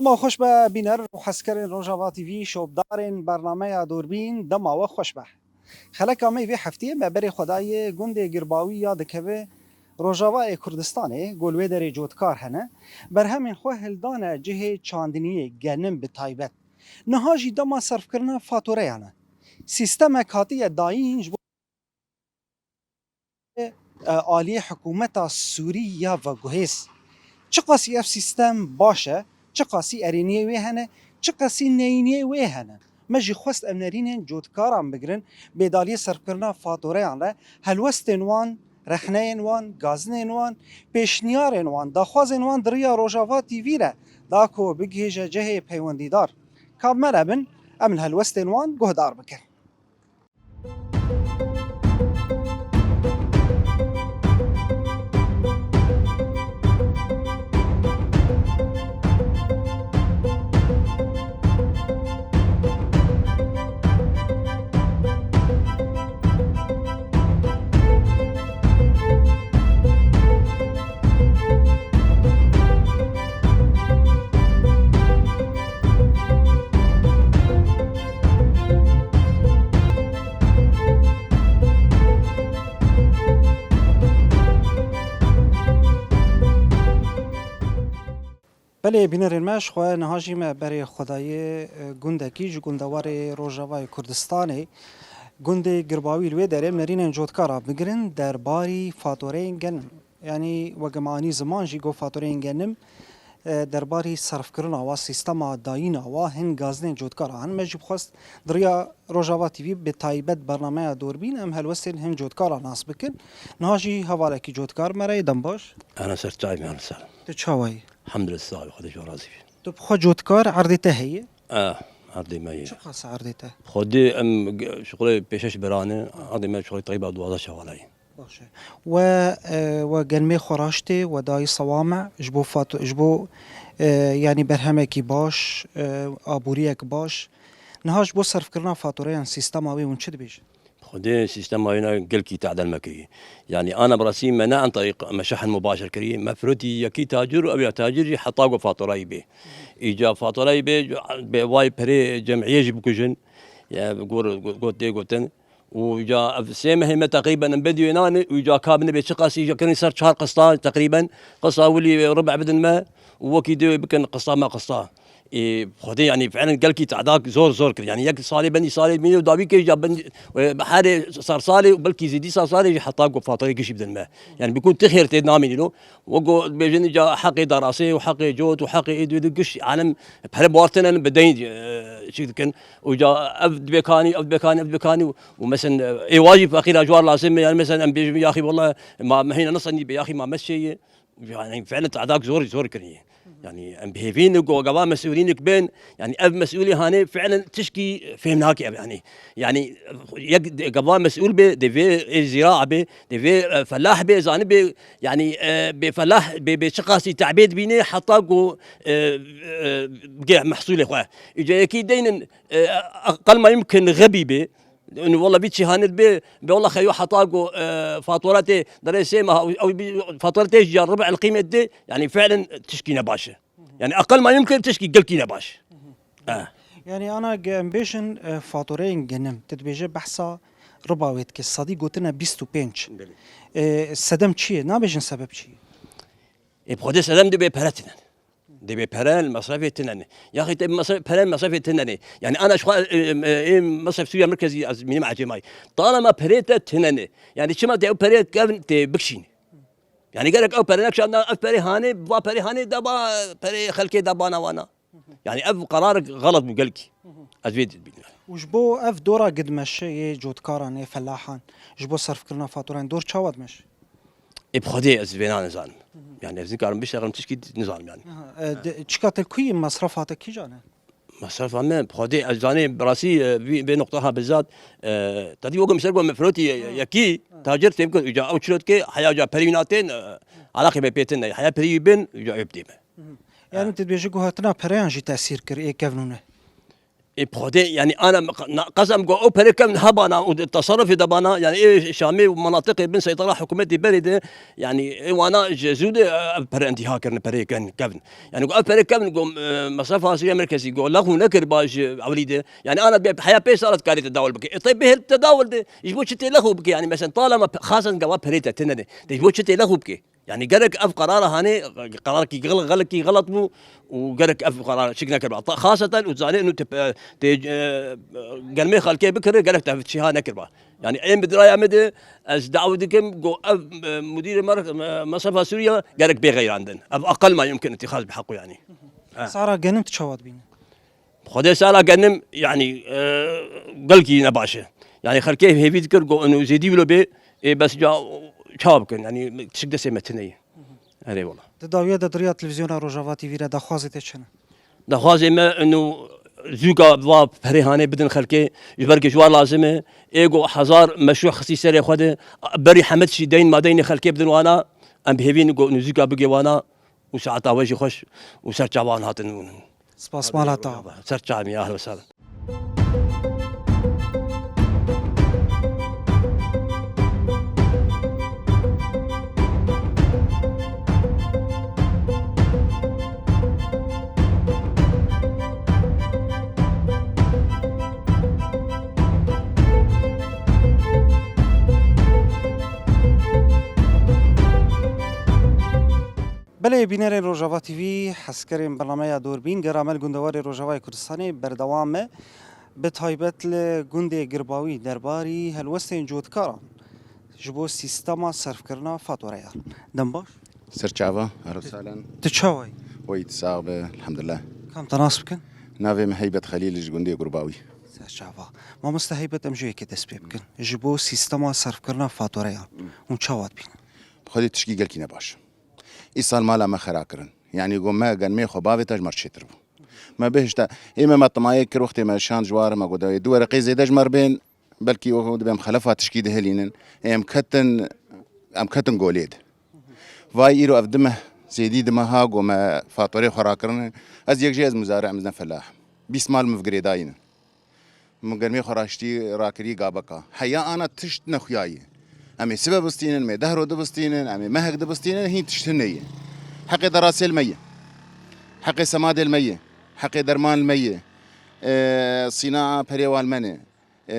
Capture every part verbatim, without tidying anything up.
Dema xweş be bîner û hezkerên Rojava T V, şopdarên bernameya Dûrbîn, dema we xweş be. Xeleka me vê heftiyê me berê xwe dayê gundê Girbawî ya dikeve Rojavayê Kurdistanê, ku li wê derê cotkar hene, berhemên xwe hildane cihê çandiniyê genim bi taybet. Niha jî dema serfkirina fatureyan e. Sîstemek hatiye dayîn ji bo e, aliyê hikûmeta Sûrî ya veguhêz. Çiqasî ev sîstem baş e, çiqasî erêniyê wê hene, çiqasî neyîniyê wê hene. Me jî xwest em nerînên cotkaran bigirin, bêdaliyê serfkirina fatoreyan re, helwestên wan, rexneyên wan, gazinên wan, pêşniyarên wan, daxwazên wan di riya Rojava T V re da ku bigihêje cihê peywendîdar. Ka me nebin, em li helwestên wan guhdar bikin. Belê bînerên me, ji xwe niha jî me berê xwe dayê, e, gundekî ji gundewarê Rojavayê Kurdistanê, gundê Girbawî li wê derê em nerînên cotkara bigirin derbarî fatoreyên genim. Yanî weke me anî ziman jî got fatoreyên genim, e, derbarî serfkirina wa, sîstema dayîna wa hin gazinên cotkara hene. Me jî bixwest di riya Rojava T V bi taybet bernameya Dûrbîn em helwestên hin cotkara nas bikin. Niha jî hevalekî cotkar me re ye, dem baş. Ehlen ser çavê me, ehlen ser. Tu çawa yî? Elhamdülillah, sağ ol, Xwedê ji we razî be. Tu bi xwe cotkar erdê te heye? Eh, erdê me ye. Çiqas erdê te? Xwedê em g-, şixulê pêşeş birane, erdê me şixulê teqrîba duwazdeh çavala ye. Baş e. We, e, we genmê xwe raştê, we dayî sewame ji bo fato-, ji bo, e, yanî berhemekî baş, e, aboriyek baş. Niha ji bo serfkirina fatureyan sîstema wê hûn çi dibêjin? Xwedê sîstema wê ne gelkî tadel me kirî. Yanî ana bi rastî me ne an tariq me şehn mubaşir kirî. Me firotî yekî tacir û ew ya tacir jî heta ku faturayî bê. Îca faturayî bê, bê vay perê cemiyê jî bikujin. Ya, gor, got, tê gotin. Û îca ev sê mehê me teqrîben em bedî wê nane û îca ka binibê çiqasî îca kirin ser çar qista teqrîben. Qista wilî rib'e bidin me û wekî dê wê bikin qista me qista. Ê, Xwedê, yanî, fiilen gelkî te'dak zor, zor kir. Yanî, yek salê bendî salê bîne û dawî kê jî ya bendî, e, herê sar salê û belkî zî dîsa salê jî heta ku fatureyê gişî bidin me. Yanî, bikûn ti xêr tê namînî lo. Wek ku dibêjin, îca heqê darasê û heqê cot û heqê ê duyê di giş alem pere bi war têne bi deyn, e, çi dikin. Û îca ev dibê kanî, ev dibê kanî, ev dibê kanî û, û mesen, e, ê wa jî feqîra ji war lazim e. Yanî, mesen em bêjin, yaxî, wela ma me hîna nisanî be, yaxî ma me çê ye. Yanî fiilen te'dak zor, zor kirî. Yanî em bi hêvî ne ku gava mesûlînek bên, yanî ev mesûlî hanê fiilen tişkî fêm nake ev, yanî. Yanî yek gava mesûl bê, dê vê ê zîra bê, dê vê, e, felah bê, zanî bê, yanî, e, bê felah bê, bê çiqasî te'bê dibînê heta ku, e, e, bigê mehsûlê xwe. Îca yekî deynin, e, aqel ma yumkin xebî bê. Wela vî çî hanê dibê, be wela xeyo heta ku, e, fatura tê derê sê meha, ew, ew bî, fatura tê ji ya rib'el qîmet dê, yanî fiilen tişkî ne baş e. Yanî aqel ma yumkin tişkî gelkî ne baş. E. Yanî ana ge-, em bêjin, e, fatureyên genim, tu dibêje behsa riba wê dike, sedî gotine bîst û pênc. Belê. E, sedem çi ye? Nabêjin sebeb çi ye? Ê, bi Xwedê sedem dibê pere tinen. Dibê pere li mesrefê tinen. Yaxî te mesref, pere mesrefê tinen. Yanî ana ji xwe, e, e, e, mesref Sûriya Merkezî ez mînim ecêmayî. Talema perê te tinen. Yanî çima te ew perê kevin tê bikişîne. Yanî gerek ew pere nekişandina, ev perê hanê, va perê hanê, da ba perê xelkê da bana wana. Yanî ev qerarek xelet bû gelkî. Ez vê dibînim. Û ji bo ev dora gidmeşe yê cotkaran, yê felahan, ji bo serfkirina faturan dor çawa dimeşe? Ê bi Xwedê ez vêna nizanim. Yanî ez nikarim bişexim tişkî nizanim yanî. Aha, e, de, çika te ku yî mesrefa te kîjan e? Mesrefa me bi Xwedê ez zanê bi rastî, e, vî, vê noqta ha bizat, e, te dî wekî ser ku me firotî, e, yekî tacir têm kir, îca ew çilo dike, heya ca perî wîna tên, e, alaqê me pê tune, heya perî wî bên, îca ew dê me. Yanî tu dibêjî ku hatina pereyan jî tesîr kir ê kevnûne? Ê bi Xwedê, yanî ana na- qesem ku ew pere kevin hebana û di tesarrufê de bana, yanî ê Şamê û menatiqê bin seytara hikûmetê berê de, yanî ê wana ji zû de ev pere intiha kirin, perê kevin kevin. Yanî ku ev pere kevin ku, e, Mesrefa Sûriya Merkezî ku lexû nekiriba ji ewilî de, yanî ana bê heya pênc sala dikarê tedawul bike. Ê tê bê tedawul de, ji bo çi tê lexû bike? Yanî mesela talama pe- xasen gava perê te tine de. Tê ji bo çi tê lexû bike? Yanî gerek ev qerara hanê, qerarekî gel-, gelekî xelet bû û gerek ev qerar çik nekirba. Ta-, xaseten û zanê û tip-, e, tê, e, germê xelkê bikire, gerek te çiha nekirba. Yanî ên bi diraya min de ez dawî dikim ku ev, e, mudîrê mer-, me-, Mesefa Sûriye gerek bê xeyrandin. Ev aqel ma yumkin îtîxaz bi heqû yanî. He. Sara genim tu çawa dibîne? Xwedê sala genim, yanî, e, gelkî ne baş e. Yanî xelkê hêvî dikir ku û zêdî wilo bê, ê bes ca çawa bikin? Yanî tişik destê me tune ye. Erê wala. Di dawiya de di riya televîzyona Rojava T V re daxwazê te çi ne? Daxwazê me û zûka va perê hanê bidin xelkê, ji ber ku ji wan lazim e. Ê ku hezar meşrû xistî serê xwe de, berî hemed şî deyn ma deynê xelkê bidin wana, em bi hêvî ne ku û zûka bigê wana. û saeta we jî xweş û ser çavan hatin. Spas mala te. Ser çavê me, ahlen we sahlen. Belê, bînerên Rojava T V, hezkerên bernameya Dûrbîn, gera me li gundewarê Rojavayê Kurdistanê berdewam e. Bi taybet li gundê Girbawî derbarî helwestên cotkaran ji bo sîstema serfkirina fatoreyan. Dem baş. Ser çava, ahlen we sahlen. Tu çawa yî? Wê tu sax be, elhamdulillah. Kam te nas bikin? Navê min Heybet Xelîl, ji gundê Girbawî. Ser çava. Mamoste Heybet, em ji wê yekê dest pê bikin. Ji bo sîstema serfkirina fatoreyan. Hûn çawa dibînin? Bi Xwedê tişkî gelkî ne baş. Îsal mala me xera kirin. Yanî got me germê xwe bavê te ji me re çêtir bû. Me bihişte, ê me, me timayê kir, wextê me şand ji war, me got, dawê du wereqê zêde ji me re bên, belkî wek dibê em xelefa tişkî dihilînin. Ê em ketin, em ketin golê de. Vay îro ev du meh, zêdî du meha got me fatorê xwe rakirine. Ez yek jê ez muzare, em ne felah. Bîst mal min girêdayî ne. Min germê xwe raştî rakirî gabeka. Heya ana tişt nexuya ye. Em ê sibe bistînin, em ê deh ro dibistînin, em ê mehek dibistînin, hîn tişt hine ye. Heqê derasê li me ye. Heqê semadê li me ye. Heqê derman li me ye. Ee, sînaa perê wan me ne. Ee,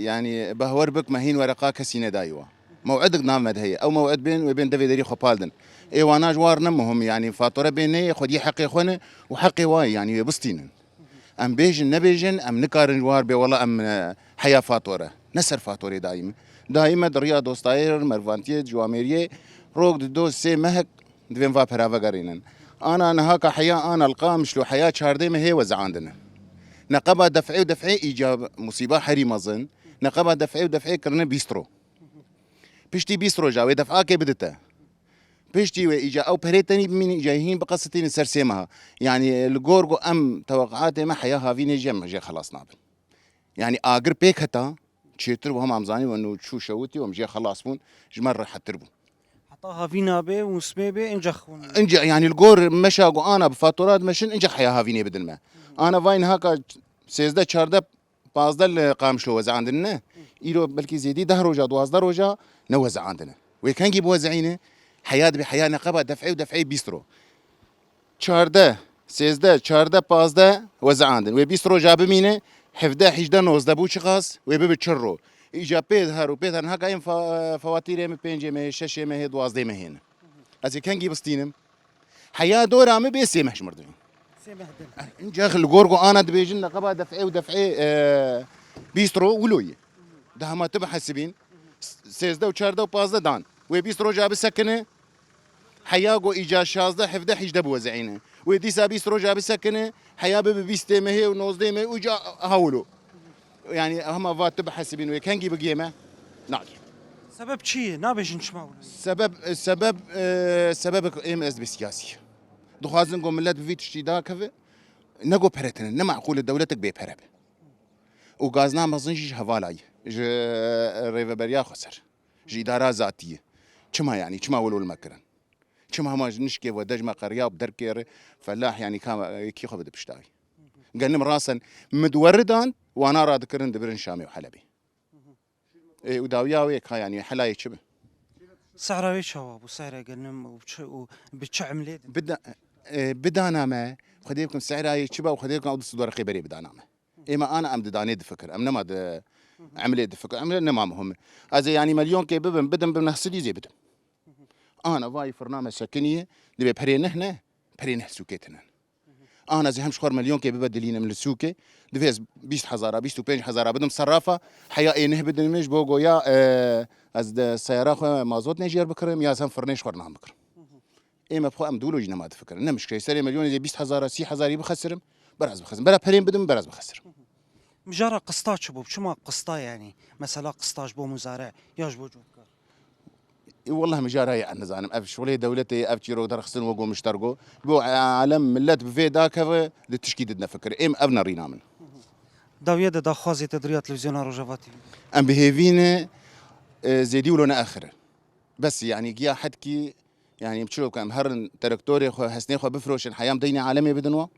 yanî behwer bik me hîn wereqa kesî nedayî wa. Mew'idik nav me de heye. Ew mew'id bên, wê bên devê derî xwe pal din. Ê wana ji war ne muhim, yanî fatore bên neyê, xwediyê heqê xwe ne û heqê wa ye, yanî wê bistînin. Em bêjin, nebêjin, em nikarin ji war bê, wela em, e, heya fatore. Ne ser fatorê dayî me. Dayî me di riya dostayê, mervantiyê, ciwamêriyê, rok di do sê mehek divên va pera vegerînin. Ana niha ka heya ana li Qamişlo heya çardê mehê wezeandine. Neqeba def'ê û def'ê îca musîba herî mezin. Neqeba def'ê û def'ê kirine bîst ro. Piştî bîst roja wê def'akê bidite. Piştî wê îca ew perê tenî bimînin, îca hîn biqesitînin ser sê meha. Yanî li gor ku em teweqatê me heya havînê jê em jê xelas nabin. Yanî agir pêk heta çêtir bû, hema em zanî we nû çû şewitî, em jê xelas bûn, ji me rehettir bû. Heta havîna bê, mûsmê bê, inca xwin. Inca, yanî li gor meşa ku ana bi fatura dimeşin, inca heya havînê bidin me. Ana vay niha ka sêzdeh, çardeh, pazdeh li Qamişlo wezeandin ne. Îro belkî zêdî deh roja, duwazdeh roja ne wezeandine. Wê kengî biwezeîne? Heya dibê heya neqeba def'ê û def'ê bîst ro. Çardeh, sêzdeh, çardeh, pazdeh wezeandin. Wê bîst roja bimîne, hevdeh, hîjdeh, nozdeh bû çiqas? Wê bibe çil ro. Îca pê her û pê her niha ka yên fa-, fewatîrê min pêncê mehê, şeşê mehê, duwazdeh mehê ne. Ez ê kengî bistînim? Heya dora min bê sê meh ji mir dibîn. Sê meh din. Înca li gor ku ana dibêjin neqeba def'ê û def'ê, e, bîst ro wilo ye. Di hema tu bihesibîn, s-, sêzdeh û çardeh û pazdeh dan. Wê bîst roja bisekine, heya ku îca şazdeh, hevdeh, hîjdeh biwezeîne. Wê dîsa bîst roja bisekine, heya bibe bîstê mehê û nozdeh mehê û îca ha wilo. Yanî hema va tu bihesibîn wê kengî bigihê me? Nagihê. Sebeb çi ye? Nabêjin çima wilo ye? Sebeb, sebeb, e, sebebek ê me ez dibê siyasî ye. Dixwazin ku millet bi vî tiştî dakeve, ne ku pere tune, ne meqûl e dewletek bê pere be. Û gazna mezin jî ji hevala ye, ji rêveberiya xweser, ji îdara zatî ye. Çima yanî, çima wilo li me kirin? Çima hema ji nişkê ve dej me qeriya bi derkê re felah, yanî ka kî xwe bide pişta wî? Genim rasen min di weridan wana radikirin dibirin Şamê û Helebê. Ê, û dawiya wê ka, yanî helayê çi bi? Sehra wê çawa bû? Sehra genim û çi, û bi çi emlê din? Bida-, ê, bidana me, Xwedê bikim sehrayê çi ba û Xwedê bikim ew du sed wereqê berê bidana me. Ême ana em didanê difikir. Em nema di emlê difikir. Emlê nema muhim. Ez ê yanî melyonkê bibim, bidim, bi neh sedî zê bidim. Ana vayî firna me sekinî, divê perê neh ne, perê neh sûkê tinin. Ana zê hem ji xwe re melyonkê bibe dilînim li sûkê, divê ez bîst hezara, bîst û pênc hezara bidim serrafa, heya ê neh bidim ji bo goya, e, ez de seyara xwe mazot nejiyar bikirim, ya ez hem firnê ji xwe re nan bikirim. Ê me bi xwe em dûlo jî nema difikirin. Ne mişkilê. Serê milyonê zê bîst hezara, sî hezarî bixesirim, biraz bixesirim. Bera perên bidim, biraz bixesirim. Mijara qista çi bû? Çima qista yanî? Mesela qista ji bo muzare ya ji bo cotkar? Ê, wellah mijara ye, ez nizanim. Ev şolê dewletê, ev çîrok derxistin wego miştergo. Bo alem millet bi vê dakeve di tişkî didine fikir. Êm ev nerîna min. Dawiye de daxwazê te diriya televîzyona Rojava T V? Em bi hêvî ne, e, zêdî wilo neaxire. Bes, yanî giya hedkî, yanî em çilo bikin, em herin terektorê xwe, hesnê xwe bifroşin, heyam deynê alemê bidin wa.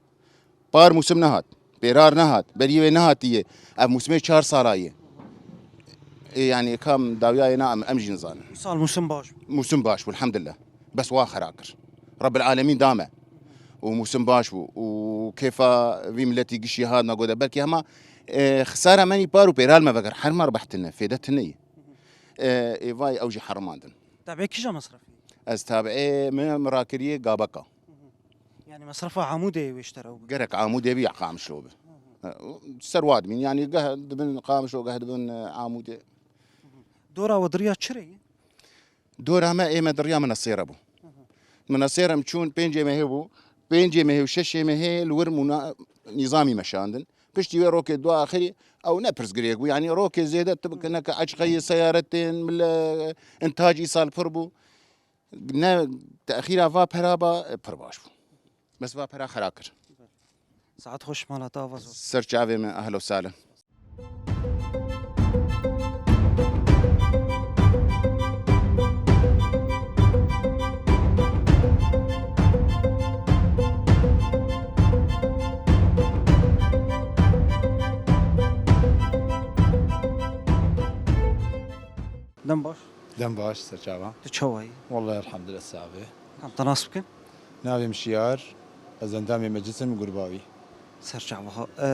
Par mûsim nehat, pêrar nehat, berî wê nehatiye. Ev mûsimê çar sala ye. Ê, yanî kam dawiya ye na em, em jî nizanin. Îsal mûsim baş bû. Mûsim baş bû, elhamdulillah. Bes wa xera kir. Rebbil alemîn da me. Û mûsim baş bû. Û kêfa vî miletî gişî hat me gote. Belkî hema, e, xisara menî par û pêral me vekir. Her me rebeh tine, fêde tine ye. E, ê vay ew jî herimandin. Tabiê kîja mesrefî? Ez tabiê me mirakiriyê Gabeka. Yanî mesrefa Amûdê wê ji te re bû? Gerek Amûdê bî ya Qamişlo bi. E, ser wa dibîn. Yanî geh dibin Qamişlo, geh dibin, e, Amûdê. Dora we diriya çi re ye? Dora me ê me diriya Minasêre bû. Minasêre em çûn pêncê mehê bû. Pêncê mehê û şeşê mehê li wir mûna nîzamî meşandin. Piştî wê rokê du axirî ew ne pirsgirêk bû. Yanî rokê zêde tu bike neke eçqeyê seyaretên mile intac îsal pir bû. Ne texîra va pera ba pir baş bû. Bes va pera xera kir. Saet xweş mala te ava zor. Ser çavê me, ehlo salen. Dem baş. Dem baş, ser çava. Tu çawa yî? Wallahî elhamdülillah, sax be. Em te nas bikin? Navê min Şiyar, ez endamê meclis im Gurbawî. Ser çava. E,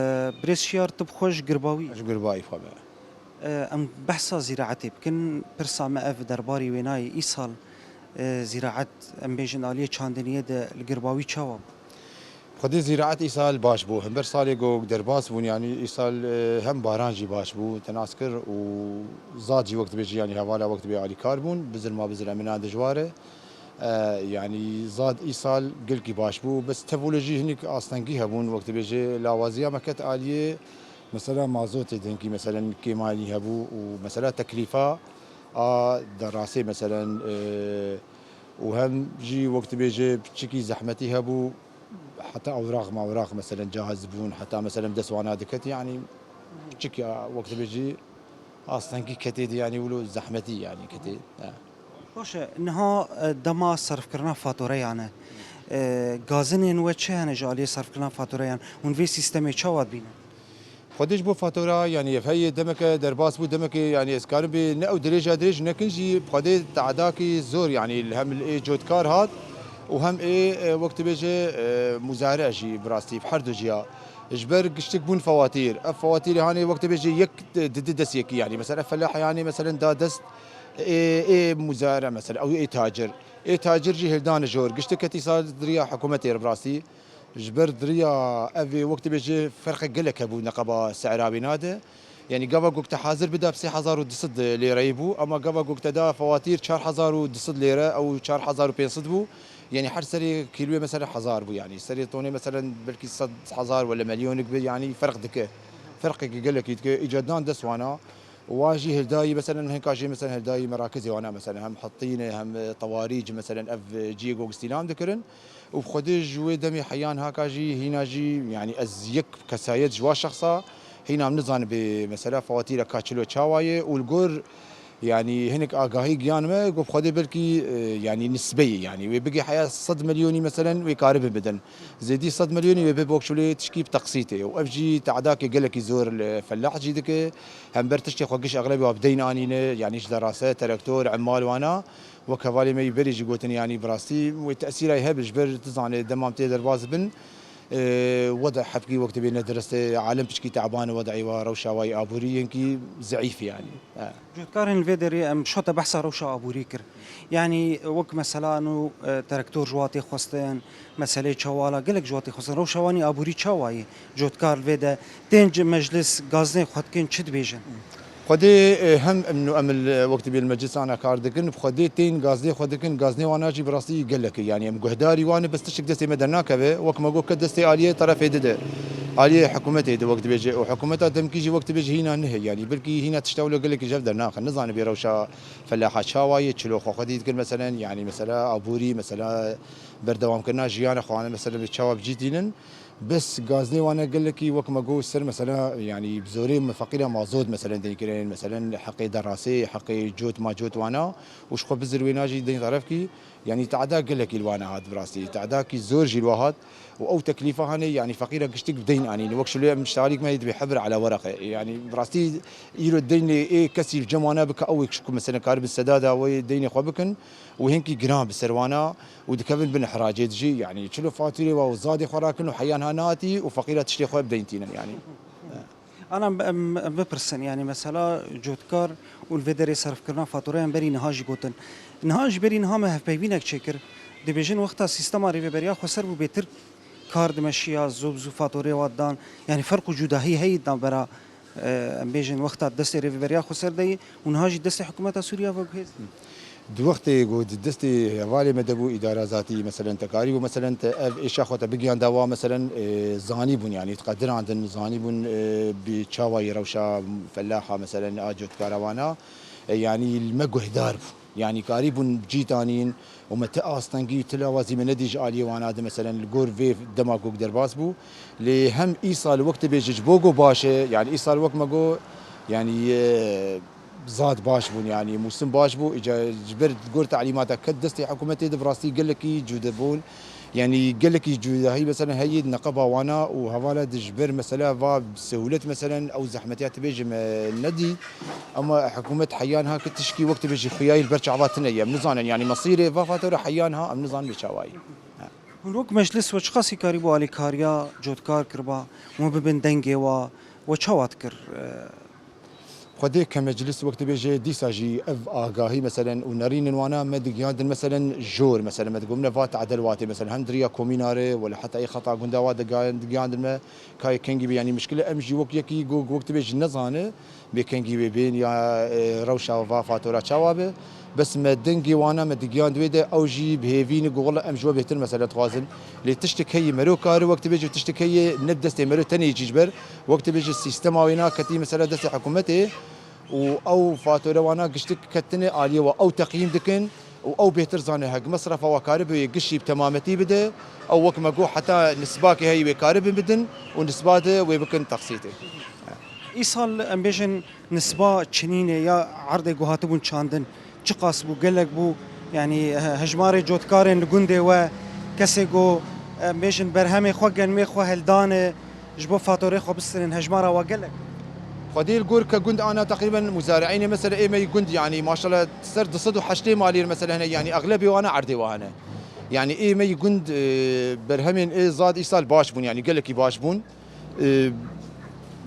birêz Şiyar, tu bi xwe ji Girbawî? Ji Girbawî xwe be. E, em behsa zîraetê bikin. Pirsa me ev derbarî wê nayê îsal, e, zîraet, em bêjin aliyê çandiniyê de li Girbawî çawa bû? Xwedê zîraet îsal baş bû. Hember salê ku derbas bûn, yanî îsal, e, hem baran jî baş bû, te nas kir û zad jî wek dibêjî, yanî hevala wek dibê alîkar bûn. Bizir ma bizir emina dijwar e. E, yanî zad îsal gelkî baş bû. Bes tevolo jî hinik astengî hebûn, wek dibêjê lawaziya me ket aliyê. Mesela mazotê dengî, meselen kêmalî hebû û mesela teklîfa a derasê, meselen, e, û hem jî wek dibêjê piçikî zehmetî hebû. Heta ewraq mewraq, meselen, cahiz bûn, heta, meselen, dest wana diket, yanî, piçik ya, wek dibêjî, astengî ketê di, yanî, wilo zehmetî, yanî, ketê. He. Baş e, niha, e, dema serfkirina fatoreyan e. E, gazinên we çi hene ji aliyê serfkirina fatoreyan? Hûn vê sîstemê çawa dibînin? Xwedê ji bo fatura, yanî ev heye demeke derbas bû, demeke, yanî ez karim bê ne ew dirêja dirêj nekin jî, Xwedê teadakî zor, yanî li hem li ê cotkar hat û hem ê, e, wek tu bêje, e, muzare jî bi rastî her du jiya. Ji ber giştik bûn fewatîr. Ev fewatîrê hanê wek tu bêje yek di, di, di dest yekî, yanî mesela ev felah yanî meselen da dest ê, ê muzare, mesela ew ê tacir. Ê tacir jî hildan jor. Giştik ketî sar diriya hikûmetê re bi rastî. Ji ber diriya ev ê wek dibêje ferqek gelek hebû neqeba sehra wêna de. Yanî gava ku te hazir bida bi sê hezar û du sed lêreyê bû, ama gava ku te da fewatîr çar hezar û du sed lêre ew çar hezar û pênc sed bû. Yanî her serê kîloyê mesela hezar bû, yanî serê tonê mesela belkî sed hezar wele melyonik bi, yanî ferq dike. Ferqekî gelekî dike. Îca dan dest wana. Wan jî hildayî, meselen, hinka jî, meselen, hildayî merakizê wana, meselen, hem Hetîn e, hem, e, Tewarîc, meselen, ev, e, cihê ku îstîlam dikirin. Û bi xwedê ji wê demê heyan haka jî, hîna jî, yanî ez yek kesayet ji wa şexsa, hîna em nizanin bê, mesela, fewatîra ka çilo çawa ye û li gor Yanî hinek agahî giyan me, got Xwedê belkî, e, yanî nisbeyê, yanî wê bigê heya sed milyonî, meselen, wê karibin bidin. Zêdî sed milyonî wê bibe wek şulê tişkî bi teqsîtê. Û ev jî te'dakê gelekî zor li felah jî dike. Hember tiştê xwe giş exlebê wa bi deyn anîne, yanî ji derase, terektor, emal wana. Wek hevalê me yî berê jî gotin, yanî bi rastî wê tesîra yê hebe ji ber tu zanê dema em tê derbas bin, e, wede hepkî wek dibê ne dirist e, alem piçkî te'ban e, wedeyê wa rewşa wa yê aborî hinkî zeîf e yanî. E. Cotkarên li vê derê em şote behsa rewşa aborî kir. Yanî wek mesela nû, e, terektor ji wa tê xwestin, meseleyê çewala gelek ji wa tê xwestin. Rewşa wan yê aborî çawa ye? Cotkar li vê de tên ci meclis gaznê xwe dikin çi dibêjin? Xwedê, e, hem em nû em li wek dibê li meclisana kar dikin, bi Xwedê tên gaznê xwe dikin, gaznê wana jî bi rastî gelek e. Yanî em guhdarî wan e, bes tiştek destê me dernakeve, wek me got ke destê aliyê terefê dide. Aliyê hikûmetê de wek dibêje û hikûmeta demkî jî wek dibêje hîna nihê. Yanî belkî hîna tişta wilo gelekî ji hev dernaxin. Nizanin vê rewşa felaha çawa ye, çilo xwe xwedî dikir meselen, yanî mesela aborî, mesela berdewamkirina jiyana xwe, meselen vê çawa bi cî tînin. Bes gaznê wane gelekî wek me got ser mesela, yanî bi zorê me feqîra mazot meselen deyn kirin, meselen heqê derasê, heqê cot macot wana û ji xwe bizir wêna jî deyn terefkî, yanî te'da gelekî li wana hat bi rastî. Te'dakî zor jî li wa hat û ew teklîfa hane, yanî feqîra giştik bi deyn anîn. Wek şulê em ji tarîk me dibê hebir ala wereqe. Yanî bi rastî îro deynê ê kesî li cem wana bike ew ê ku mesela karibin sedada wê deynê xwe bikin û hinkî giran bi ser wana û dikevin bin ihracê dijî, yanî çilo fatûrê wa û zadê xwe rakin û heyan ha nehatî û feqîra tiştê xwe bi deyn tînin yanî. Ana em, em bipirsin, yanî mesela cotkar û li vê derê serfkirina fatûreyan berî niha jî gotin. Niha ji berî niha me hevpeyvînek çêkir. Dibêjin wexta sîstema rêveberiya xweser bû bêtir kar dimeşiya, zû bi zû fatûrê wa didan. Yanî ferq û cudahî heyî di navbera, e, em bêjin wexta destê rêveberiya xweser de yî û niha jî destê hikûmeta Sûriya ve guhêz. Di wextê ku di destê hevalê me de bû îdara zatî, meselen te karî bû, meselen te ev êşa xwe te bigiyanda wa, meselen, e, zanî bûn, yanî diqedirandin, zanî bûn, e, bi çawa yê rewşa felaha, meselen, a cotkara wana, e, yanî li me guhdar bû. Yanî karî bûn cî tanîn û me ti astengî, ti lawazî me nedî ji aliyê wana de, meselen, li gor vê dema ku derbas bû. Lê hem îsal wek dibêje ji bo ku baş e, yanî îsal wek me got, yanî, e, zad baş bûn, yanî mûsim baş bû. Îca ji ber gor telîmata ket destê hikûmetê de bi rastî gelekî cude bûn. Yanî gelekî cudahî mesela heyî di neqeba wana û hevala di ji ber mesela va sehûlet mesela ew zehmetiya tibêje me nedî. Ama hikûmet heyan ha ki tişkî wek tibêje xuyayî li ber çava tine ye. Em nizanin yanî mesîrê va fatora heyan ha em nizanin bê çawayî. Hûn wek meclis we çiqasî karîbû alîkariya cotkar kiriba? Hûn bibin dengê wa? We çawa dikir? Xwedê ke meclis wek dibêje dîsa jî ev agahî meselen û nerînin wana me digiyandin meselen jor meselen me digot ne va tadel watê meselen hem di riya komîna re wele heta ê xeta gunda wa diga-, digiyandin me kayê kengî be yanî mişkile em jî wek yekî go wek dibêje nezane bê kengî wê bên ya, e, rewşa va fatora çawa be. Bes me dengê wana me digiyand wê de ew jî bi hêvî ne got wele em ji we bêhtir mesele dixwazin. Lê tiştek heye mero kari wek dibêje tiştek heye ne bi destê mero tenê jî ji ber wek dibêje sîstema wê naketî mesela destê hikûmetê û ew fatore wana giştik ketine aliyê we ew teqyîm dikin û ew bêhtir zane hek mesrefa we karibe wê gişî bi temametî bide. Ew wek me got heta nisbakê heye wê karibin bidin û nisba de wê bikin teqsîtê. Îsal em bêjin nisba çinînê ya erdê ku hatibûn çandin çiqas bû, gelek bû, yanî he-, hejmarê cotkarên li gundê we, kesê ku, em bêjin berhemê xwe, genmê xwe heldane ji bo fatorê xwe bistinin, hejmara we gelek? Xwedê li gor ke gund ana teqrîben muzari'înê mesela ê me yî gund yanî maşallah ser du sed û heştê malî mesela hene yanî exlebê wana erdê we hene. Yanî ê me yî gund, e, berhemên ê zad îsal baş bûn yanî gelekî baş bûn. E,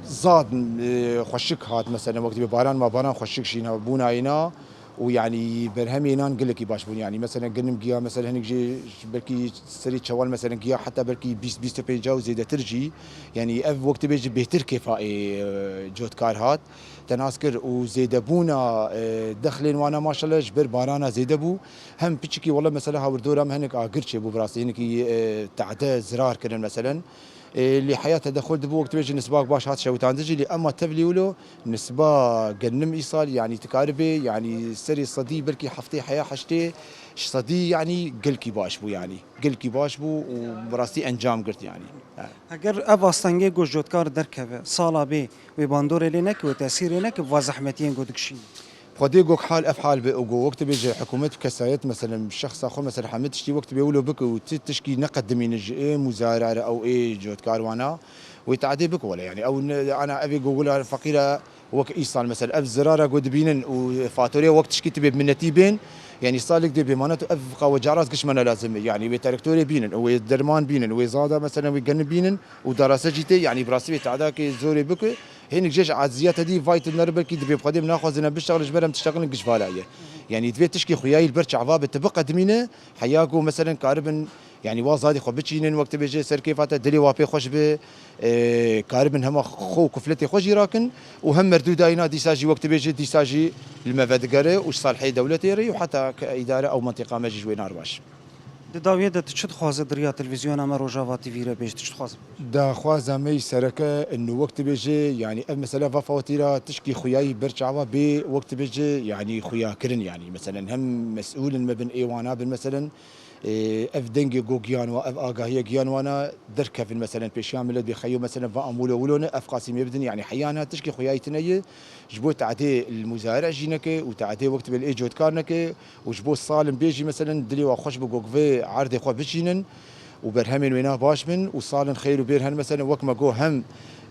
zad, e, xweşik hat, meselen, wek dibê baran ma baran xweşik jî ne, bûnayê na û, yanî, berhemê nan gelekî baş bûn. Yanî, meselen, ginim giya, meselen, hinek jî belkî serî çewal, meselen, giya heta belkî bîst, bîst û pênc û zêdetir jî. Yanî, ev wek dibê ji bêhtir kêfa ê, e, cotkar hat. Te nas kir û zêdebûna, e, dexlên wana maşallah ji ber barana zêde bû. Hem piçikî wele, mesela, hawirdora me hinek agir çêbû, bi rastî hinekî, e, tehde zirar kirin, meselen. Ê, lê heya tedexul dibû, wek dibêjin nisbak baş hat şewitandin jî, lê ema tevlî wilo nisba gennim îsal, yanî tu karibê, yanî serê sedî belkî heftê heya heştê sedî, yanî gelkî baş bû, yanî gelkî baş bû û bi rastî encam girt, yanî. He. Heger ev astengê ku ji cotkar derkeve, sala bê wê bandorê lê neke, wê tesîrê neke bi va zehmetiyên ku dikişînin? Xwedê gok hal ev hal be û go wek tu bêje hikûmet kesayet, meselen, şexsa xwe, meselen, hemî tiştî wek tu bê wilo bike û ti tişkî neqedimîne ji ê muzayera re ew ê cotkar wana, wê tadê bike wele. Yani ew ne, ana evê go wila feqîra wek îsal, meselen, ev zirara go dibînin û fatorê wek tişkî tu bê minnetî bên, yani salik dê bêmanet û ev qawe caraz gişmana lazim e. Yani wê terektorê bînin, wê derman bînin, wê zada, meselen, wê genim bînin û darase jî tê, yani bi rastî wê tadakê zorê bike. Hinek jê ji aciziyeta dî vay tu nere belkî dibê bi Xwedê em naxwazin em biştexilin ji ber em tiştexilin giş vala ye. Yani divê tişkî xuyayî li ber çava be tu biqedimîne, heya ku meselen karibin, yani wa zadê xwe biçînin, wek tu bêje ser kêfa te dilê wa pê xweş be, e, karibin hema xwe û kufletê xwe jî rakin û hem merdû dayîna dîsa jî wek tu bêje dîsa jî li me vedigere û ji salihê dewletê re û heta ke îdare ew mentiqa me jî ji wê nar baş. Di dawiyê de tu çi dixwaze di riya televîzyona me Rojava T V re bêj, tu çi dixwaze? Daxwaza me yî sereke inu wek tu bêje, yanî ev mesela va fawetîra tişkî xuyayî ber çava bê wek tu bêje, yanî xuya kirin, yanî meselen hem mesûlin me bin ê wana bin meselen, e, ev dengê go giyan wa, ev agahiye giyan wana derkevin meselen pêşiya millet bê xeyo meselen va em wilo wilo ne, ev qasî me bidin, yanî heyana tişkî xuyayî tine ye, ji bo tadê li muzayere jî neke û tadê wek tu bê li ê cotkar neke, û ji bo salin bê jî, meselen, dilê wa xweş bi gogvê erdê xwe biçînin û berhemên wêna baş bin û salin xeyr û bêr hen, meselen, wek me got, hem,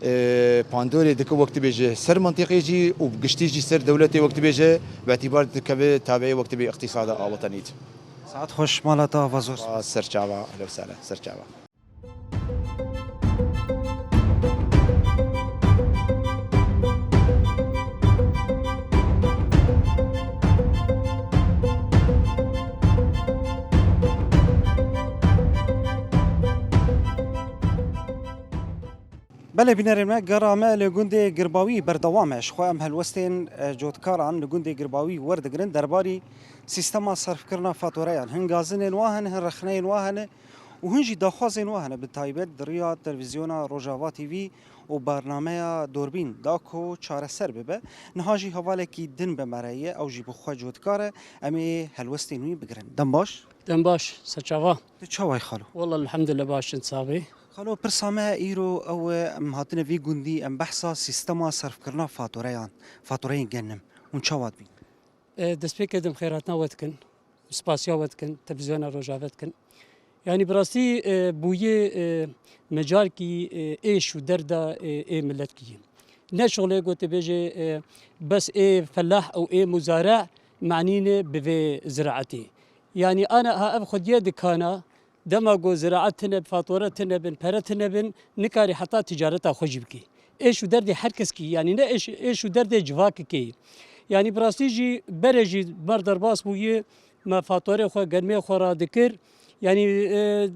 e, pandorê dike wek tu bêje ser mentiqê jî û giştî jî ser dewletê wek tu bêje, bi îtîbar dikeve tabeê wek tu bê îqtîsada a wetenî. Saet xweş, mala te ava zor. Serçava, ehlen we sehlen, serçava. Belê bînerên me, gera me li gundê Girbawî berdewam e. Ji xwe em helwestên, e, cotkaran li gundê Girbawî werdigirin derbarî sîstema serfkirina fatoreyan. Hin gazinên wa hene, hin rexneyên wa hene û hin jî daxwazên wa hene, bi taybet di riya televîzyona Rojava T V û barnameya Dorbîn da ku çareser bibe. Niha jî hevalekî din bi me re ye, ew jî bi xwe cotkar e. Em ê helwestên wî bigirin. Dem baş. Dem baş, serçava. Tu çawa yî xalo? Walla elhamdülillah baş in, sabê. Xalo, pirsa me îro ew e, em hatine vî gundî, em behsa sîstema serfkirina fatoreyan, fatoreyên genim. Hûn çawa dibînin? E, destpêkê dim xêrhatina we dikin, spasiya we dikin, televîzyona Rojava dikin. Yanî bi rastî, e, bûyê, e, mecalkî, e, êş û derda, e, ê miletkî ye. Ne şixulê ku tu bêjê, e, bes ê felah û ê muzare manîne bi vê ziraetê. Yanî ana ha ev xwediyê dikana, dema ku ziraet tune, fatore tune bin, pere tune bin, nikarî heta ticareta xwe jî bikî. Êş û derdê her keskî, yanî ne êş, êş û derdê civakekê. Yanî bi rastî jî berê jî mer derbas bûye, me fatorê xwe, germê xwe radikir. Yanî, e,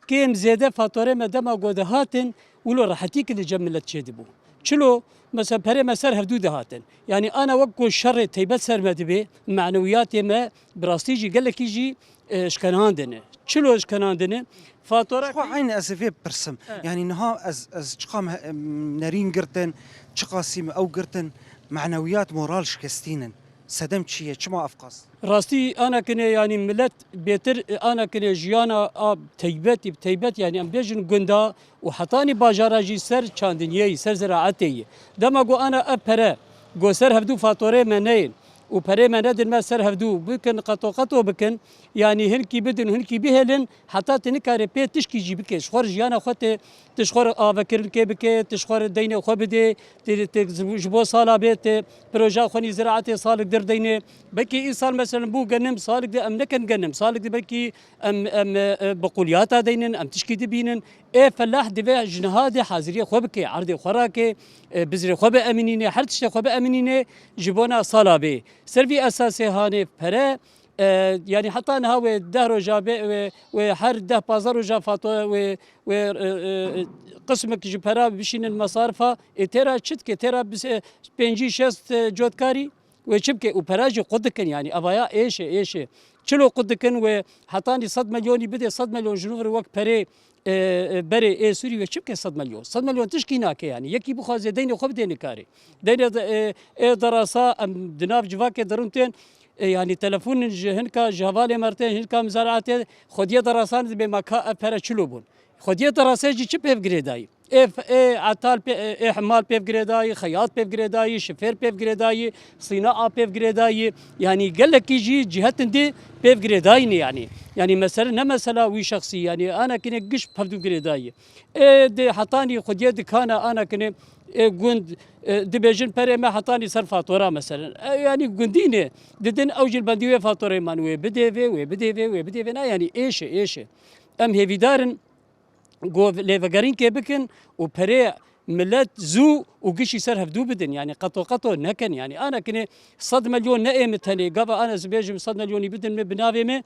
kêm zêde fatorê me dema ku dihatin, wilo rehetî ki li cem milet çêdibû. Çilo, mesela perê me ser hevdû dihatin. Yanî ana wek ku şerê teybet ser me dibe, manewiyatê me bi rastî jî gelekî jî, e, şkenandine. Çilo şkenandine? Fatora Xwe eyn ez ê vê pirsim. He. Yanî niha ez, ez çiqas me, em, nerîn girtin, çiqasî me ew girtin, manewiyat, moral şikestînin. Sedem çi ye? Çima ev qas? Rastî ana kinê, yanî milet bêtir, e, ana kinê jiyana a teybetî, teybet, yanî em bêjin gunda û hetanî bajara jî ser çandiniyê yî, ser ziraetê yî. Dema ku ana ev pere, ku ser hevdû fatorê me neyên û perê me nedin me ser hevdû bikin, qeto qeto bikin, yanî hinkî bidin û hinkî bihêlin, heta tu nikarê pê tişkî jî bikê. Ji xwe re jiyana xwe tê, tu ji xwe re avekirinkê bikê, tu ji xwe re deynê xwe bidê, tu, tu ji bo sala bê, tu proja xwe nî ziraetê salik dir deynê. Belkî îsal, meselen, bû genim, salik di em nekin genim, salik di belkî em, em, e, bi quliyata deynin, em tişkî dibînin. Ê felah divê ji niha de haziriyê xwe bike, erdê xwe rake, e, bizrê xwe bieminîne, her tiştê xwe bieminîne ji bona sala bê. Ser vî esasê hanê pere, e, yanî heta niha wê deh roja bê, wê, wê her deh pazdeh roja fato, wê, wê, e, e, qismek ji pera bişînin mesarifa, ê têra çi dike, têra bis-, e, pêncî şêst, e, cotkarî. Wê çi bike? Û pera jî qut dikin, yanî evaya êş e, êş e. Çilo qut dikin, wê hetanî sed milyonî bidê, sed milyon ji nû vir wek perê, e, e, berê ê Sûrî, wê çi bike sed milyon? Sed milyon tişkî nake, yanî yekî bixwaze deynê xwe bidê nikarê. Deynê de, e, ê derasa em di nav civakê de rûn tên, e, yanî telefonin ji hinka, ji hevalê me re tên, hinka mizaraetê, xwediyê derasan dibê me ka ev pere çilo bûn. Xwediyê te rase jî çi pêv girêdayî? Ê, ê etal pê, ê, ê hemal pêv girêdayî, xeyat pêv girêdayî, şifêr pêv girêdayî, sînaa pêv girêdayî. Yanî gelekî jî cihetin dî pêv girêdayî ne yanî. Yanî mesele ne mesela wî şexsî, yanî anakine giş hevdû girêdayî. Ê di hetanî xwediyê dikana anakine, ê gund, ê, dibêjin perê me hetanî ser fatura meselen. E, yanî gundî ne. Didin ew jî li bendî wê fatureyê man wê bidê vê, wê bidê vê, wê bidê vê. Na yanî êş e, êş e. Em hêvîdar in. Ku lêvegerînkê bikin û perê milet zû û gişî ser hevdû bidin. Yanî qeto qeto nekin. Yanî ana kinê sed milyon ne ê min tenê. Gava ana ez bêjim sed milyonî bidin min bi navê min,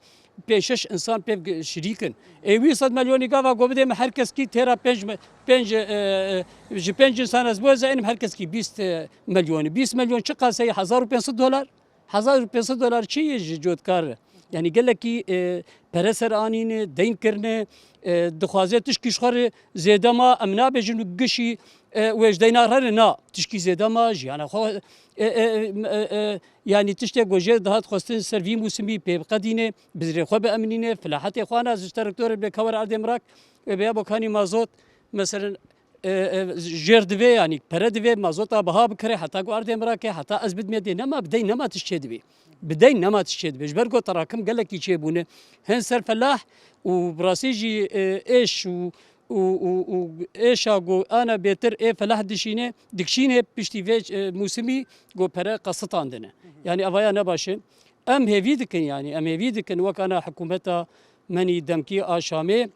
pênc şeş insan pê gi-, şirîk in. Ê wî sed milyonî gava ku bidê min her keskî têra pênc mi-, pênc, e, e, ji pênc insan ez bozeynim her keskî bîst, e, milyonî. Bîst milyon çi qaseyî? Hezar û pênc sed dolar. Hezar û pênc sed dolar çi ye ji cotkar? Yanî gelekî, e, pere ser anîne, deyn kirine, e, dixwaze tişkî ji xwe re zêde ma, em nabêjin û gişî, e, wê ji deyna re re na. Tişkî zêde ma, jiyana xwe, e, e, e, e, yanî tiştê ku jê dihat xwestin ser vî mûsimî pê biqedîne, bizrê xwe bieminîne, filahetê xwe na ji teraktorê bê ka were erdê mirak, e, bêya bokanî mazot, meselen, e, e, jêr divê, yanî pere divê, mazota biha bikire, heta ku erdê min rake, heta ez bidimê dê nema, bi deyn nema tişt çê divê. Bi deyn nema tişt çê divê. Ji ber ku terakim gelekî çêbûne. Hin ser felah û bi rastî jî, e, êş û, û, û, û êşa ku ana bêtir ê felah dişîne, dikşîne piştî vê, e, mûsimî ku pere qesitandine. Yanî evaya ne baş e. Em hêvî dikin, yanî em hêvî dikin wek ana hikûmeta menî demkî a Şamê,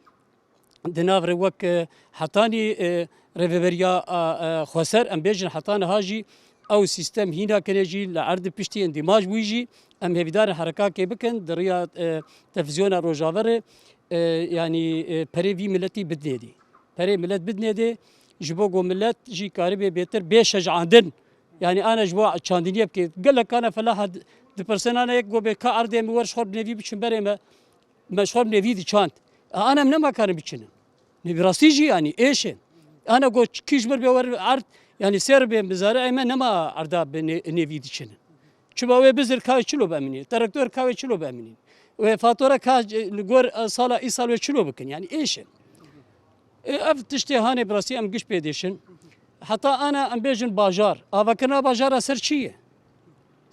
di nav re wek, e, hetanî, e, rêveberiya, a, e, xweser, em bêjin heta niha jî ew sîstem hîna kene jî li erd piştî îndîmaj bûyî jî em hêvîdar in herekakê bikin di riya, e, televîzyona Rojava re, e, yanî, e, perê vî miletî bidinê dê. Perê milet bidinê dê ji bo ku milet jî karibê bêtir bê şecandin. Yanî ana ji bo çandiniyê bike. Gelek ana felaha di-, dipirsin ana yek ku bê ka erdê min wer ji xwe bi nêvî biçin berê me. Me ji xwe bi nêvî diçand. E, ana em nema karin biçinin. Ne bi rastî jî yanî êş e. Ana got kî ji mir bê wer erd, yanî sêr bê mizare eme nema erda bi nê-, nêvî diçinin. Çima wê bizir ka wê çilo beminî, teraktor ka wê çilo beminî. Wê fatura ka, e, li gor, e, sala îsal wê çilo bikin, yanî êş e. E, ev tiştê hanê bi rastî em giş pê dêşin. Heta ana em bêjin bajar. Avakirina bajara ser çi ye?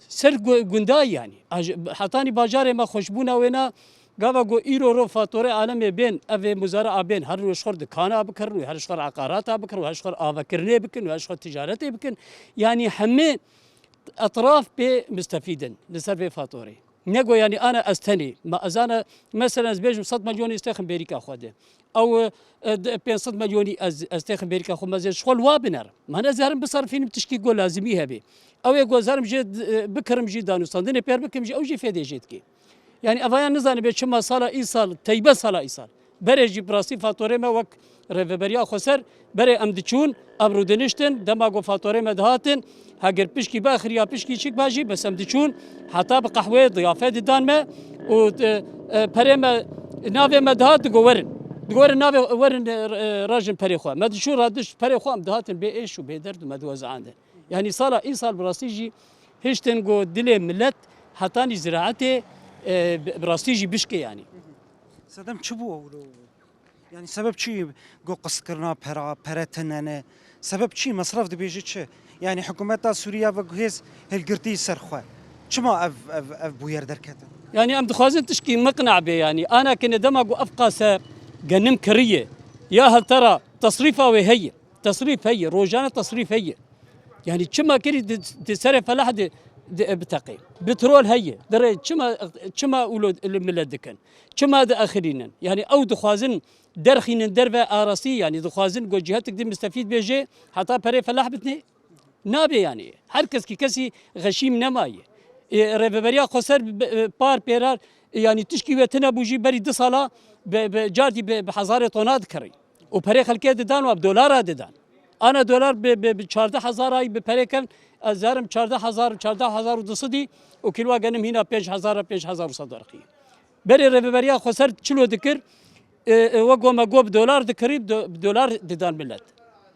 Ser gu-, gundayî yanî. Aj-, hetanî bajarê me xweşbûna wê na, gava ku îro ro fatorê alemê bên, ev ê muzara a bên, her ji xwe dikana bikirin û her ji xwe eqarata bikirin û her ji xwe avekirinê bikin û her ji xwe ticaretê bikin. Yanî hemê etraf pê mistefîd in li ser vê fatorê. Ne go yanî ana ez tenê. Ma ez ana, mesela ez bêjim sed milyonî ez têxim bêrîka xwe de. Ew, e, de-, pênc sed milyonî ez, ez têxim bêrîka xwe, ma ez ê ji xwe li wa binerim. Ma ne ez herim biserifînim tişkî go lazimî hebe. Ew ê go ez herim jê, e, bikirim jî danûstandinê pêr bikim jî, ew jî fêdê jê dike. Yanî evaya nizanibê çima sala îsal, teybe sala îsal. Berê jî bi rastî fatorê me wek Rêveberiya Xweser, berê em diçûn, em rûdiniştin, dema ku fatorê me dihatin, heger pişkî be, xiriya pişkî çik be jî, bes em diçûn, heta bi qehweyê diyafet didan me û, e, e, perê me, navê me dihat, digo werin. Digo werin navê, werin, e, e, rajin perê xwe. Me diçûn radiş perê xwe, em dihatin bê êş û bê derd û me diwezandin. Yanî sala îsal bi rastî jî hiştin ku dilê milet hetanî ziraetê, e, bi, bi rastî jî bişkê yanî. Sedem çi bû ew? Yanî sebeb çi got qistkirina pera, pere tune ne? Sebeb çi? Mesref dibêje çi? Yanî hikûmeta Sûriye ve guhêz hilgirtî ser xwe. Çima ev, ev, ev bûyer derketin? Yanî em dixwazin tişkî miqna bê yanî. Ana kine dema ku ev qase genim kiriye. Ya hevtera tesrîfa wê heye. Tesrîf heye. Rojane tesrîf heye. Yanî çima kirî di, di serê felah de, de biteqê. Petrol heye. Dire çima, çima ulo li millet dikin? Çima diexirînin? Yanî ew dixwazin derxînin derve arastî, yanî dixwazin ku cihetik di mistefîd bêje, heta perê felah bitnê? Nabê yanî. Her kes ki kesî xeşîm nemaye. E, Rêveberiya Xweser bi, bi, par pêrar, e, yanî tişkî wê tune bû jî berî du sala bi, bi, cardî bi, bi hezarê tona dikirî. Û perê xelkê didan û bi dolara didan. Ana dolar bi, bi, bi çardeh hezar ay bi perê ken, ez herim çardeh hezar, çardeh hezar û du sedî û kîloa genim hîna pênc hezar, pênc hezar û sed werqî. Berê Rêveberiya Xweser çilo dikir, e, e, wek goma go bi dolar dikirî, bi do-, bi dolar didan millet.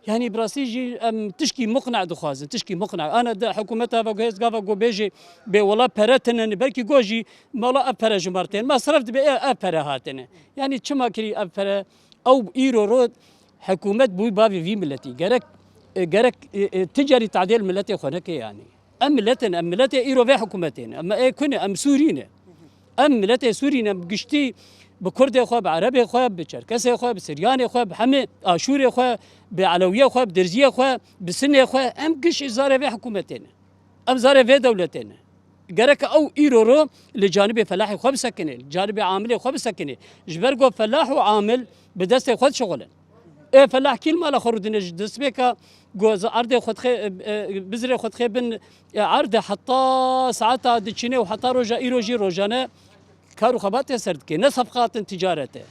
Yanî bi rastî jî em tişkî muqna dixwazin, tişkî muqna. Ana de hikûmeta ve guhêz gava go bêjê bê wela pere tinen, belkî go jî mala ev pere ji mar tên. Mesref dibe ev, ev pere hatine. Yanî çima kirî ev pere Ew îro ro hikûmet bû bavê vî miletî. Gerek, e, gerek, e, e, ti carî tadêl miletê xwe neke yanî. Em milet in, em miletê îro vê hikûmetê ne. Em ê ku ne, em Sûrî ne. Em miletê Sûrî ne, em giştî bi Kurdê xwe, bi Erebê xwe, bi Çerkesê xwe, bi Siryanê xwe, bi hemê Aşûrê xwe, bi Elewiyê xwe, bi Dirziyê xwe, bi Sinê xwe, em giş zarê vê hikûmetê ne. Em zarê vê dewletê ne. Gerek ew îro ro li canibê felahê xwe bisekine, li canibê amilê xwe bisekine. Ji ber ku felah û amil bi destê xwe dişixulin. Ê felah kî li mala xwe rûdine ji destpêka ku ez erdê xwe dixê, e, e, bizirê xwe dixê bin, e, erdê heta saeta diçine û heta roja îro jî rojane kar û xebatê ser dike. Ne sefqatin ticaret e.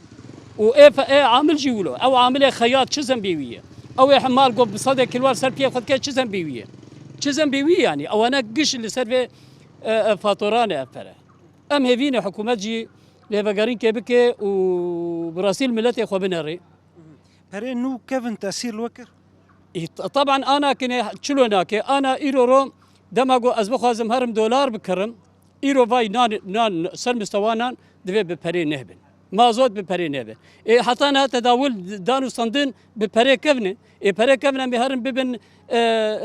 Û ê fe-, ê amil jî wilo. Ew amilê xeyat çi zembê wî ye? Ew ê hemal ku bi sedê kilwar ser piyê xwe dike çi zembê wî ye? Çi zembê wî ye yanî? Ewana giş li ser vê, e, e, fatoran e ev pere. Em hêvî ne hikûmet jî lêvegerînkê bike û bi rastî li miletê xwe binerê. Perê nû kevin tesîr li we kir? Î, t-, taban ana kine çilo nake. Ana îro ro dema ku ez bixwazim herim dolar bikirim, îro vay nan, nan ser mistewa nan divê bi perê neh bin. Mazot bi perê nebe. Ê heta niha tedawil dan û sandin bi perê kevne. Ê perê kevne em ê herin bibin, e, e,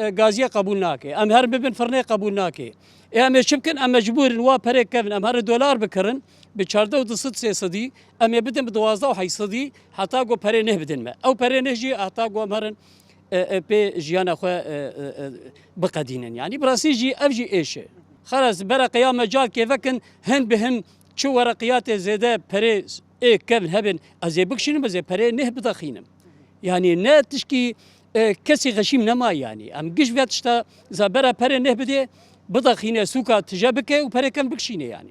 gaziyê qebûl nake. Em herin bibin firnê qebûl nake. Ê em ê çi bikin? Em mecbûr in wa perê kevin. Em herin dolar bikirin bi çardeh û du sed sê sedî. Em ê bidin bi duwazdeh û heyt sedî. Heta ku perê neh bidin me. Ew perê neh jî heta ku em herin, e, e, pê jiyana xwe, e, e, e, biqedînin. Yanî bi rastî jî ev jî êş e. Xelas, bere qiyame car kêvekin hin bi hin çi wereqiyatê zêde perê ê kevn hebin, ez ê bikişînim, ez ê perê neh bidaxînim. Yanî ne tişkî, e, kesî xeşîm nema yanî. Em giş vê tişta za bere perê neh bidê, bidaxîne sûka tije bike û perê kevn bikişîne yanî.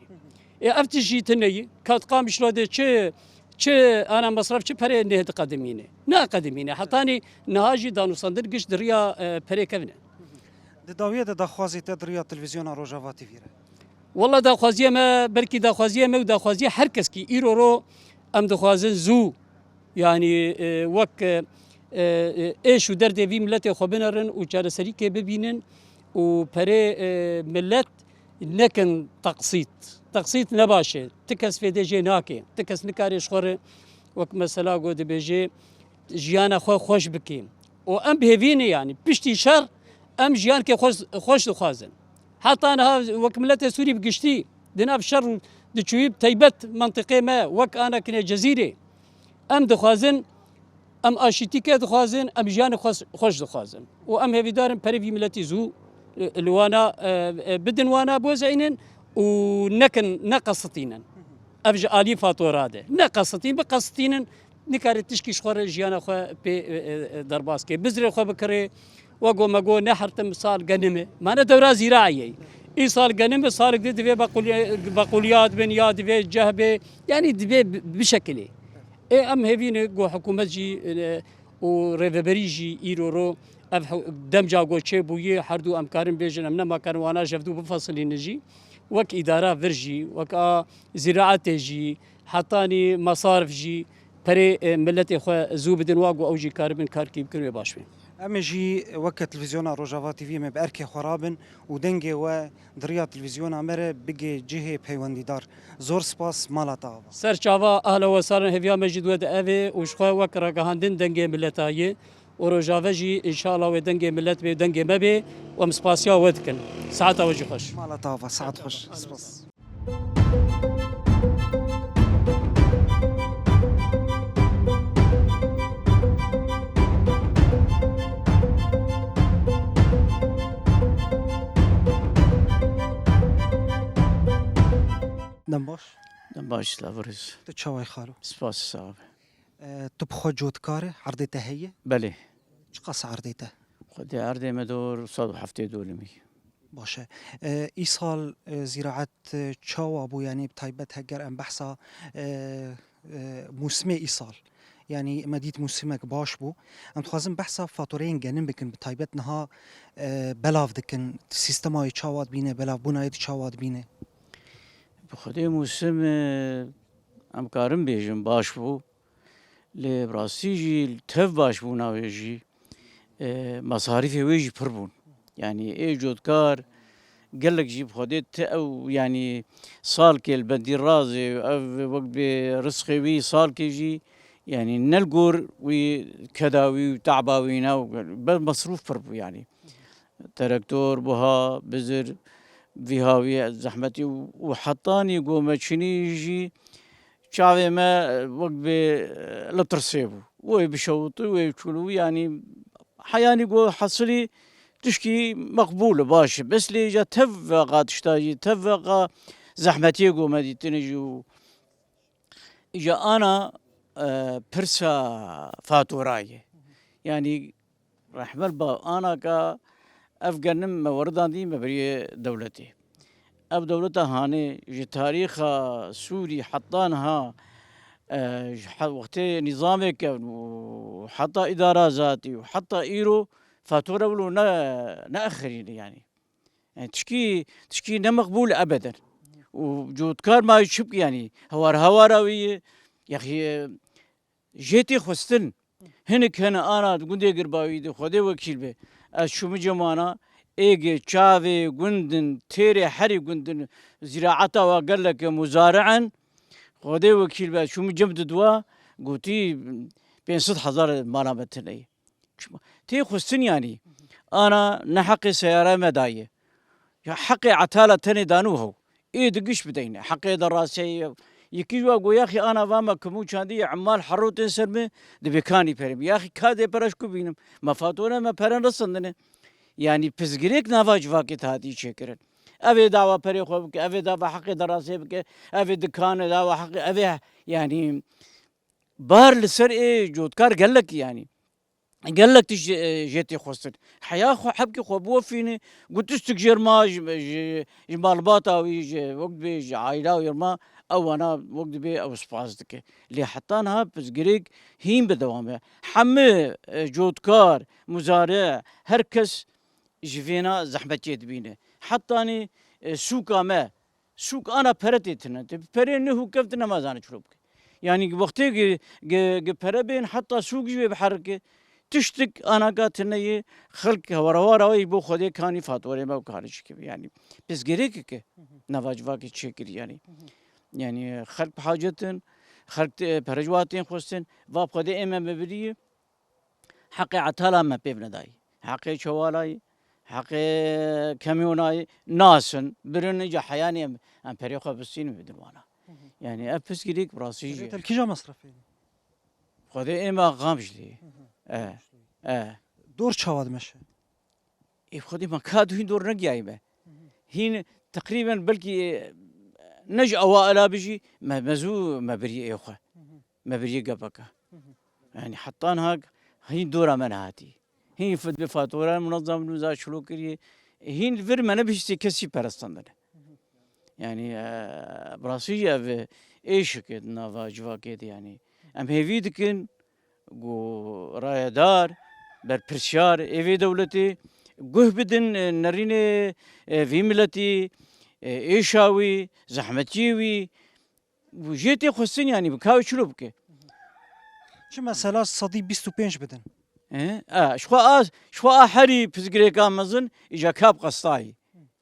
Ê ev tişt jî tune yî. Kat Qamişlo de çi, çi ana mesref, çi perê neh diqedimîne. Neqedimîne. Hetanî niha jî danûstandin giş di riya, e, perê kevn e. Di dawiyê de daxwazê te di riya televîzyona Rojava T V re? Wela daxwaziya me, belkî daxwaziya me û daxwaziya her keskî îro ro em dixwazin zû, yanî, e, wek, e, e, êş û derdê vî miletê xwe binerin û çareserîkê bibînin û perê, e, milet nekin teqsît. Teqsît ne baş e. Ti kes fêdê jê nake. Ti kes nikare ji xwe re wek mesela ku dibêje jiyana xwe xweş bike. Û em bi hêvî ne yanî. Piştî şer em jiyankê xweş, xweş dixwazin. Heta niha wek miletê Sûrî bi giştî di nav şer û diçûyî bi taybet mentiqê me wek anakine Cezîrê. Em dixwazin, em aşîtîke dixwazin, em jiyanê xwe xweş dixwazin. Û em hêvîdar in perê vî miletî zû, e, li wana, e, e, bidin wana bozeynin û nekin, neqesitînin. Ev ji alî fatora de. Neqesitîn, biqesitînin, nikare tişkî ji xwe re jiyana xwe pê, e, e, e, derbas ke. Bizrê xwe bikirê, we go me go ne hertim sal genime. Mane dewra zîraiyê. Îsal genime, salek dî divê bequlî-, bequliyat bin ya divê ceh bê. Yanî divê bi, bişekilê. Ê em hêvî ne go hikûmet jî, e, û rêveberî jî îro ro ev he-, demca go çêbûyî, her du em karin bêjin, em nema karin wana ji hevdû bifesilînin jî. Wek îdara vir jî, wek a zîraetê jî, hetanî mesarif jî, perê, e, miletê xwe zû bidin wa ku ew jî karibin karkî bikin wê baş be. Em ê jî weke televîzyona Rojava T V me bi erkê xwe rabin û dengê we di riya televîzyona me re bigê cihê peywendîdar. Zor spas, mala te ava. Ser çava, ahla we sarin, hêviya me jî di we de ev ê û ji xwe wek ragihandin dengê mileta yê û rojave jî înşallah wê dengê milet bê, dengê me bê û em spasiya we dikin. Saeta we jî xweş. Mala te ava, saet xweş. Spas. Dem baş. Dem baş, lavirîz. Tu çawa yî xalo? Spas, sax be. E, tu bi xwe cotkar î, erdê te heye? Belê. Çiqas erdê te? Xwedê erdê me dor sed û heftê dolimî. Baş e. E, îsal, e, zîraet, e, çawa bû? Yanî bi taybet heger em behsa, e, e, mûsimê îsal. Yanî me dît mûsimek baş bû. Em dixwazin behsa fatureyên genim bikin. Bi taybet niha, e, belav dikin. Sîstema wê çawa dibîne, belavbûna wê çawa dibîne? Bi xwedê mûsim, e, em karin bêjin baş bû. Lê bi rastî jî tev baş bûna wê jî, e, mesarîfê wê jî pir bûn. Yanî ê cotkar gelek jî bi xwedê ti ew, yanî salkê li bendî razê ev wek bê rizqê wî salkê jî, Yanî ne li gor wî keda wî û te'ba wî ne, û ber mesrûf pir bû yanî. Terektor, buha, bizir, vî hawî zehmetî û, û hetanî ku me çinî jî çavê me wek bê li tirsê bû. Wê bişewitî, wê çûlû, yanî heyanî ku hesilî tişkî meqbûl e, baş e. Bes lê îca tev veqa tişta jî, tev veqa zehmetiyê ku me dîtine jî û îca ana, e, pirsa faturayê. Yanî Rehmet ba, anaka ev genim me weridandî, me birî dewletê. Ev dewleta hanê ji tarîxa Sûrî heta niha, e, ji he-, wextê nîzamê kevn û heta îdara zatî û heta îro fatura wilo ne, ne exirîne yanî. Yani tişkî, tişkî ne meqbûl ebeden. Û cotkar ma çi bike yanî? Hewar hewara wî ye. Yaxî, e, jê tê xwestin. Hinek hene ana di gundê Girbawî de, Xwedê wekîl be. Ez çûme cemana, êgê çavê gundin, têrê herî gundin, zîraeta wa gelek e, muzari'en. Xwedê wekîl be, ez çûme cem diduwa, gotî, pênc sed hezar mala me tune ye. Tê xwestin yanî. Ana ne heqê seyara me daye. Ya heqê etala tenê danû hew. Ê di giş bideyne. Heqê de raseyê. Yekî ji wa goya xî ana va me kimû çandî ye, emal herotên ser me, dibê kanî perê min. Ya xî ka dê pere ji ku bînim? Me fatore, me pere nesendine. Yanî pirsgirêk nava civakê de hatî çêkirin. Ev ê dawa perê xwe bike, ev ê dawa heqê de rasê bike, ev ê dikane dawa heqê, ev ê yanî bar li ser ê cotkar gelek yanî. Gelek tişt jê, jê tê xwestin. Heya xwe, hebkê xwe biwefîne, got tiştik jê re ma ji, ji, ji malbata wî, ji wek dibê ji aîla wî re ma, ew wana wek dibê ew spas dike. Lê heta niha pirsgirêk hîn bi dewam e. Hemî, e, cotkar, muzare, her kes ji vêna zehmetiyê dibîne. Hetanî, e, sûka me, sûk ana pere tê tine. Tê perê ne hû kevtine ma zane çilo bike. Yanî wextê gi, gi, gi pere bên heta sûk jî wê biherike. Tiştik anaka tine yê, xelk hewara wara wê bo Xwedê kanî fatorê me û kanî çi kibe. Yanî pirsgirêkeke nava civakê çêkirî yanî. Yanî xelk bi hacet in, xelk tê, pere ji wa tên xwestin, va Xwedê ê me me birî. Heqê etala me pê nedayî. Heqê çewalayî, heqê kamyonayî nasin, birin îca heyanî em, em perê xwe bistînin bidin wana. Hı hı. Yanî ev pirsgirêk bi rastî jî. Rêtel kîja mesrefê? Xwedê ê me Qamclî. Hı hı. E, Qamclî. E. Dor çawa dimeşe? Ê Xwedê me ka du hîn dor negiyayî me. Hı hı. Hîn teqrîben belkî, e, ne ji ewa ela bijî, me, me zû me birî ê xwe. Hı hı. Me birî gepeke. Hı hı. Yanî heta niha hîn dora me nehatî. Hîn fid bi fatura munezam nûza çilo kiriye. Hîn li vir me nebihîstî kesî perestandine. Hı hı. Yanî, e, bi rastî jî ev êşik e di nava civakê de yanî. Em hêvî dikin ku rayedar, berpirsyar ê vê dewletê guh bidin, e, nerînê, e, vî miletî, e, êşa wî, zehmetiyê wî, û jê tê xwestin yanî bi ka wê çilo bike. Çi mesela sedî bîst û pênc bidin? E, e, ji xwe a, ji xwe a herî pirsgirêka mezin îca ka bi qestayî.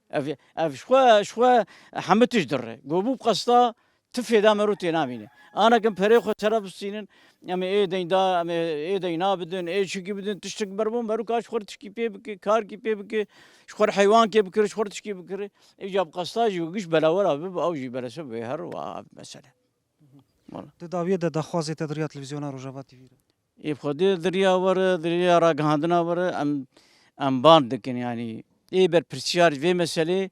Ev, ev ji xwe, ji xwe hemû tişt dire. Go bû bi qesta tu fêda mero tê namîne. Anekin perê xwe sera bistînin, em ê ê deyna, em ê ê deyna bidin, ê çikî bidin, tiştik berbo mero ka ji xwe re tişkî pê bike, karkî pê bike, ji xwe re heywankê bikire, ji xwe re tişkî bikire. Îca bi qesta jî giş belawera bibe, ew jî berese bê her wa mesele. Wala. Di dawiyê de daxwazê te di riya televîzyona Rojava T V re? Ê bi Xwedê di riya we re, di riya ragihandina we re em, em ban dikin, yanî ê berpirsiyar vê meselê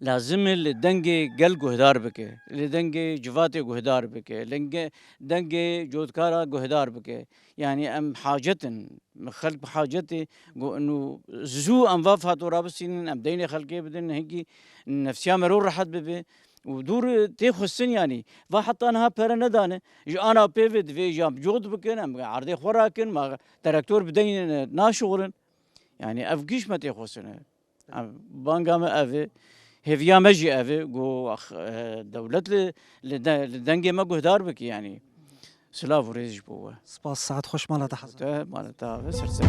lazim e li dengê gel guhdar bike, li dengê civatê guhdar bike, li denge-, dengê cotkara guhdar bike. Yanî em hacet in, xelk bi hacet e, got, nû zû em va fatura bistînin, em deynê xelkê bidin, hinkî nefsiya mero rehet bibe. Û dûr tê xwestin yanî. Va heta niha pere nedane. Ji ana pê ve divê jî em cot bikin, em erdê xwe rakin, ma terektor bi deynê naşixulin. Yanî ev giş me tê xwestin e. Em, banga me ev e. Hêviya me jî ev e. Ku, ax, e, dewlet li, li de-, li dengê me guhdar bike yanî. Silav û rêz ji bo we. Spas, saet xweş, mala te hezar. Te, mala te ave, ser ser.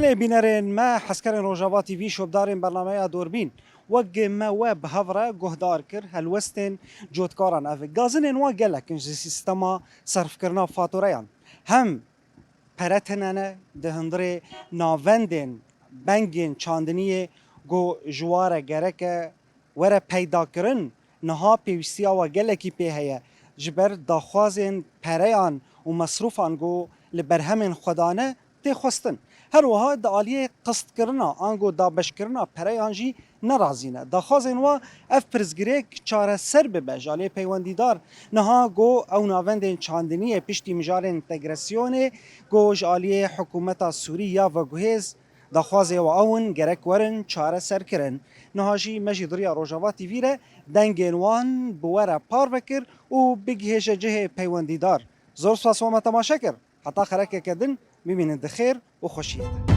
Lê bînerên me, hezkerên Rojava T V, şopdarên bernameya Dorbîn, wek me we bi hev re guhdar kir, helwestên cotkaran ev e. Gazinên wan gelek in ji sîstema serfkirina fatureyan. Hem pere tune ne, di hundirê navendên bengên çandiniyê ku ji wa re gereke were peydakirin, niha pêwîstiya we gelekî pê heye, ji ber daxwazên pereyan û mesrûfan ku li berhemên xwe dane tê xwestin. Her wiha di aliyê qistkirina ango dabeşkirina pereyan jî nerazî ne. Daxwazên we ev pirsgirêk çareser bibe ji aliyê peywendîdar. Niha ku ew navendên çandiniyê piştî mijarên entegrasyonê ku ji aliyê hikûmeta Sûrî ya veguhêz, daxwazê we ew in, gerek werin çareserkirin. Niha jî me jî di riya Rojava T V re dengên wan bi we re parve kir û bigihêje cihê peywendîdar. Zor spas we me temaşe kir. Heta xerekeke din bimînin di xêr û xweşiyê de.